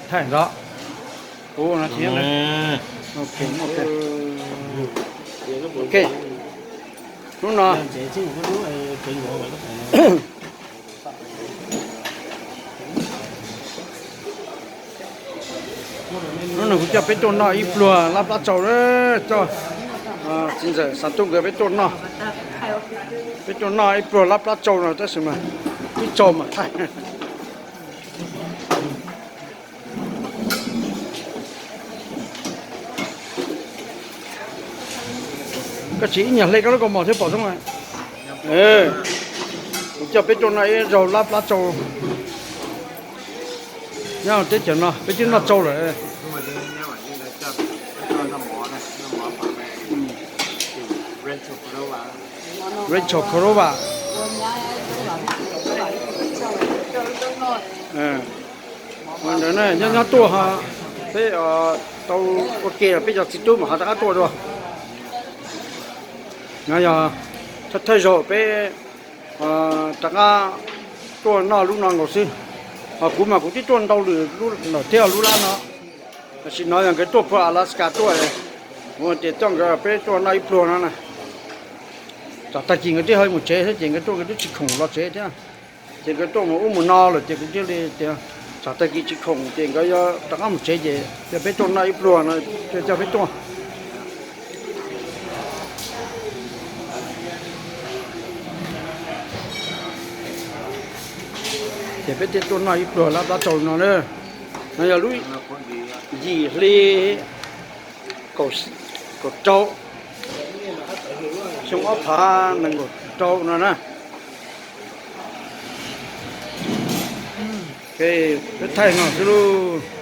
Thaij ntawd. Ub, no thiab. Ok, ok. Hnub no, hnub no kuv coj peb tuaj noj ib pluag lab plab tsau, coj txiv ntxawm Xav Tub nkawd peb tuaj noj, peb tuaj noj ib pluag lab plab tsau no tab sis mas ib tsau mas thaij. Koj tsis ib nyuag hle koj lub kaus mom thiab pom zoo. Kuv coj peb tuaj noj ib zaug lab plab tsau. Nyob teb chaws no peb twb noj tsau lawm. Rancho Cordova. Ntawd nyob nyob tuaj ho, peb tau ua ke los peb cov txiv tub mam ho rov qab tuaj dua. No yog thawj thawj zaug peb rov qab tuaj noj lub no nkaus xwb. Ho kuv mas kuv twb tuaj ntau lwm lawm thiab lub lab no. Tam sim no yog nkawd tuaj puag Alaska tuaj, kuv tias coj nkawd peb tuaj noj ib pluag no na. Tsam tag kis nkawd twb ho mus tsev thiab ces nkawd tuaj nkawd twb tsis khoom los tsev thiab. Ces nkawd tuaj mus ub mus no lawm ces kuv thiaj li tias tsam tag kis tsis khoom ces nkawd yuav rov qab mus tsev ces cia peb tuaj noj ib pluag no, coj peb tuaj. Ces peb thiaj tuaj noj ib pluag lab plab tsau no na. No yog lub yim hli kaum rau, xyoo ob phav nees nkaum rau no na. Peb thaij no xwb lauj.